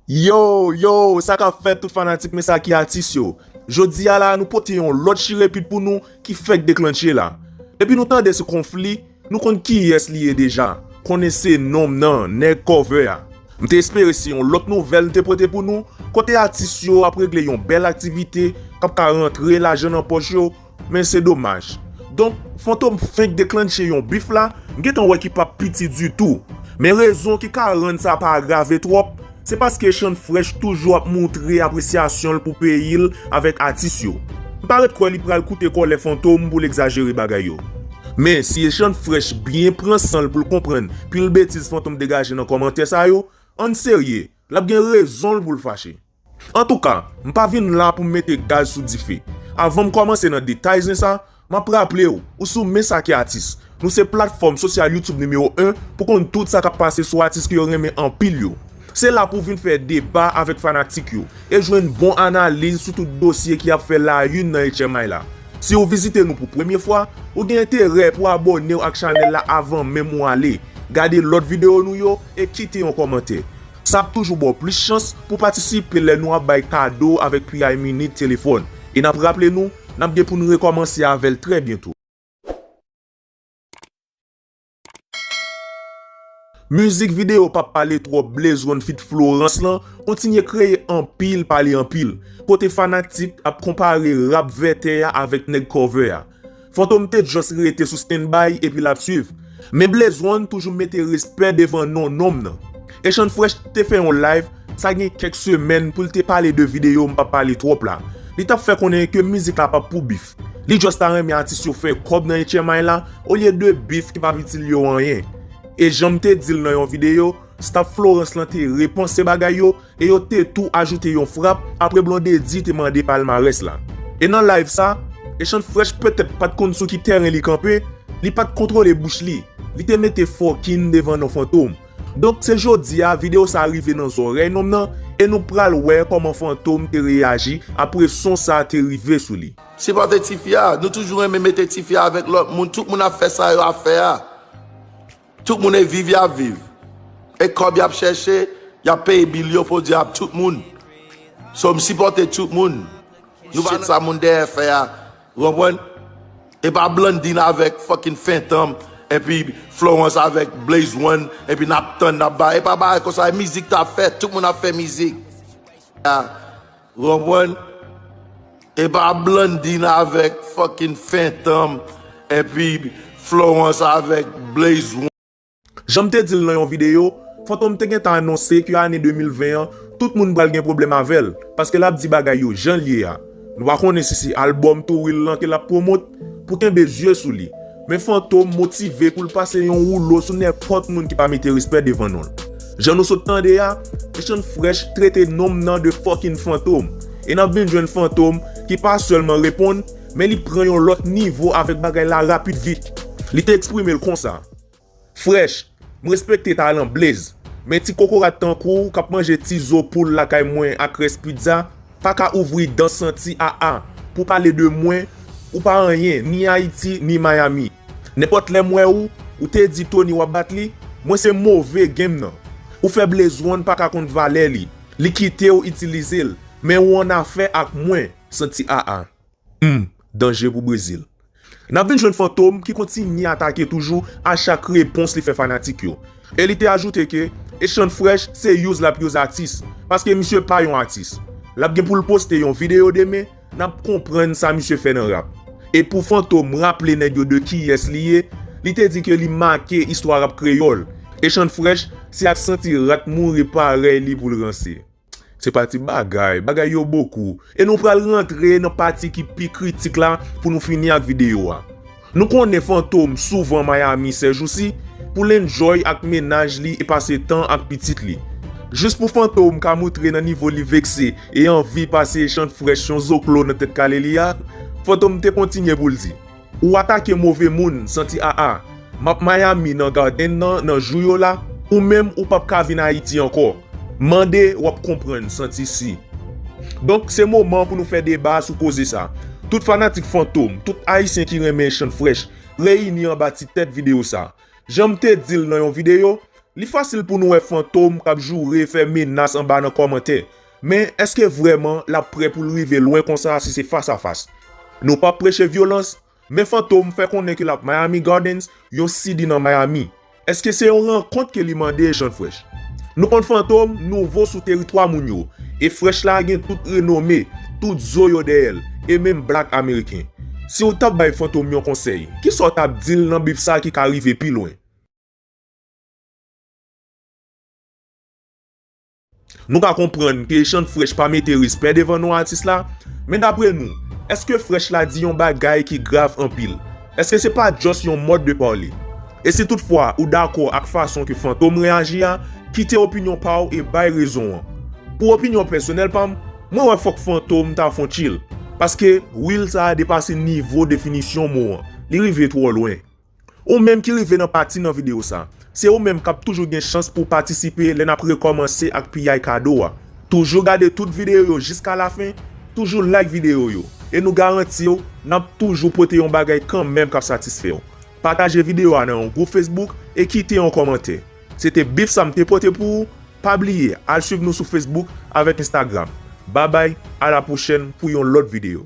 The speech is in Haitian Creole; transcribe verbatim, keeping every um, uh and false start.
Yo, yo, sa k ap fèt tout fanatik Mesaki Atis yo? Jodi a la, nou pote yon lòt chirepit pou nou ki fèk deklannche la. Depi nou tande sou konfli, nou konn kiyès li ye deja. Konnen se nonm nan, nèg cover a. M te espere se yon lòt nouvèl m te pote pou nou, kote atis yo ap regle yon bèl aktivite k ap ka rantre lajan nan pòch yo, men se domaj. Donk, Fantom fenk deklannche yon bif la, m gentan wè ki p ap piti ditou. Men rezon ki ka rann sa pa grave twòp, se paske Echann Fresh toujou ap moutre apresyasyon l pou peyi l avèk atis yo. M pa ret kwè li pral koute kòlè Fantom pou l egzajere bagay yo. Men, si Echann Fresh byen pran san l pou l konprann pil betiz Fantom degaje nan kòmantè sa yo, ann serye, l ap gen rezon l pou l fache. Antouka, m pa vin la pou m mete gaz sou dife. Avan m kòmanse nan detay zen sa, m ap raple w, ou sou Mesaki Atis. Nou se platfòm sosyal YouTube nimewo en pou konn tout sa k ap pase sou atis ke yo renmen anpil yo. Se la pou w vin fè deba avèk fanatik yo e jwenn bon analiz sou tout dosye ki ap fè la une nan H M I la. Si w vizite nou pou premye fwa, ou gen enterè pou abòne w ak chanèl la avan menm ou ale. Gade lòt videyo nou yo e kite yon kòmantè. Sa ap toujou ba w plis chans pou w patisipe lè nou ap bay kado avèk P I Minute telefòn. E n ap raple nou, n ap gen pou n rekòmanse avè l trè byento. Mizik videyo p ap pale twòp Blaze One feat Florence lan kontinye kreye anpil pale anpil, kote fanatik ap konpare rap vètè a avèk nèg cover a. Fantom te just rete sou standby epi l ap swiv. Men Blaze One toujou mete respè devan non nonm nan. Echann Fresh te fè yon live, sa gen kèk semèn pou l te pale de videyo m p ap pale twòp la. Li t ap fè konnen ke mizik la p ap pou bif. Li just ta renmen atis yo fè kòb nan H M I la, olye de bif ki p ap itil yo anyen. E jan m te di l nan yon videyo, staff Florence lan te repanse bagay yo e yo te tou ajoute yon frap apre Blondedy te mande palmarès la. E nan live sa, Echann Fresh petèt pa t konn sou ki tèren li kanpe, li pa t kontwole bouch li, li te mete fucking devan non Fantom. Donk se jodi a videyo sa rive nan zòrèy nonm nan e nou pral wè kòman Fantom te reyaji apre son sa te rive sou li. Sipòte tifi a, nou toujou renmen mete tifi a avèk lòt moun, tout moun ap fè sa yo ap fè a. Tout moun e viv y ap viv. E kòb y ap chèche, y ap peye bil yo, pwodui ap tout moun. So m sipòte tout moun. Nou pa nan sa moun dèyè fè a. Ou konprann? E pa Blandine avèk fucking Fantom, epi Florence avèk Blaze One, epi n ap tann, n ap bay. E pa bagay konsa, e mizik t ap fèt, tout moun ap fè mizik. Ou konprann? E pa Blandine avèk fucking Fantom, epi Florence avèk Blaze One. Jan m te di l nan yon videyo, Fantom te gentan anonse ke ane de mil ven an, tout moun pral gen pwoblèm avè l, paske l ap di bagay yo jan l ye a. Nou pa konnen si se albòm Two Will lan ke l ap pwomot pou kenbe zye sou li. Men Fantom motive pou l pase yon woulo sou nenpòt moun ki pa mete respè devan non l. Jan nou sot tande a, Echann Fresh trete nonm nan de fucking Fantom. E n ap vin jwenn Fantom ki pa sèlman reponn, men li pran yon lòt nivo avèk bagay la rapid vit. Li te eksprime l konsa. Fresh, m respekte talan Blaze, men ti kokorat tankou w k ap manje ti zo poul lakay mwen ak rès pizza, pa ka ouvri dan santi aa pou pale de mwen, ou pa anyen, ni Ayiti, ni Miami. Nenpòt lè m wè ou, ou te di Tony w ap bat li, mwen se move game nan. Ou fè Blaze One pa ka konn valè li. Li kite w itilize l, men ou annafè ak mwen, santi aa. Humm, danje pou Brezil. N ap vin jwenn Fantom ki kontinye atake toujou a chak repons li fè fanatik yo. E li te ajoute ke Echann Fresh se use l ap use atis, paske misye pa yon atis. L ap gen pou l poste yon videyo demen, n ap konprann sa misye fè nan rap. E pou Fantom raple nèg yo de kiyès li ye, li te di ke li make istwa rap kreyòl. Echann Fresh se ak santi rat mouri parèy li pou l ranse. Se pa ti bagay, bagay yo bokou. E nou pral rantre nan pati ki pi kritik la pou nou fini ak videyo a. Nou konnen Fantom souvan Miami sèjousi pou l enjoy ak mennaj li e pase tan ak pitit li. Jis pou Fantom ka moutre nan nivo li vekse e anvi pase Echann Fresh yon zoklo nan tèt kale li a, Fantom te kontinye pou l di, ou atake move moun, santi aa. M ap Miami nan Garden nan, nan jou yo la, ou menm ou p ap ka vin Ayiti ankò. Mande, w ap konprann, santi si. Donk, se moman pou nou fè deba sou koze sa. Tout fanatik Fantom, tout Ayisyen ki renmen Echann Fresh, reyini anba ti tèt videyo sa. Jan m te di l nan yon videyo, Li fasil pou nou wè Fantom k ap joure, fè menas anba nan kòmantè. Men, èske vrèman l ap prè pou l rive lwen konsa si se fas a fas? Nou p ap preche vyolans, men Fantom fè konnen ke l ap Miami Gardens, yon city nan Miami. Èske se yon rankont ke li mande Sean Fresh? Nou konn Fantom nouvo sou teritwa moun yo, e Fresh la gen tout renome, tout zo yo dèyè l, e menm blak ameriken. Si w t ap bay Fantom yon konsèy, kisa w t ap di l nan bif sa ki ka rive pi lwen? Nou ka konprann ke Sean Fresh pa mete respè devan non atis la, men dapre nou, èske Fresh la di yon bagay ki grav anpil? Èske se pa just yon mòd de pale? E si toutfwa ou dakò ak fason ke Fantom reyaji a, kite opinyon pa w e bay rezon an. Pou opinyon pèsonèl pa m, mwen wè fòk Fantom ta fon chill, paske Will sa a depase nivo definisyon mo an, li rive twò lwen. Ou menm ki rive nan pati nan videyo sa, se ou menm k ap toujou gen chans pou w patisipe lè n ap rekòmanse ak piyay kado a. Toujou gade tout videyo yo jiska lafen, toujou like videyo yo, e nou garanti w n ap toujou pote yon bagay kanmenm k ap satisfè w. Pataje videyo a nan yon gwoup Facebook e kite yon kòmantè. Se te bif sa m te pote pou ou, pa bliye al swiv nou sou Facebook avèk Instagram. Babay, a la pwochèn pou yon lòt videyo.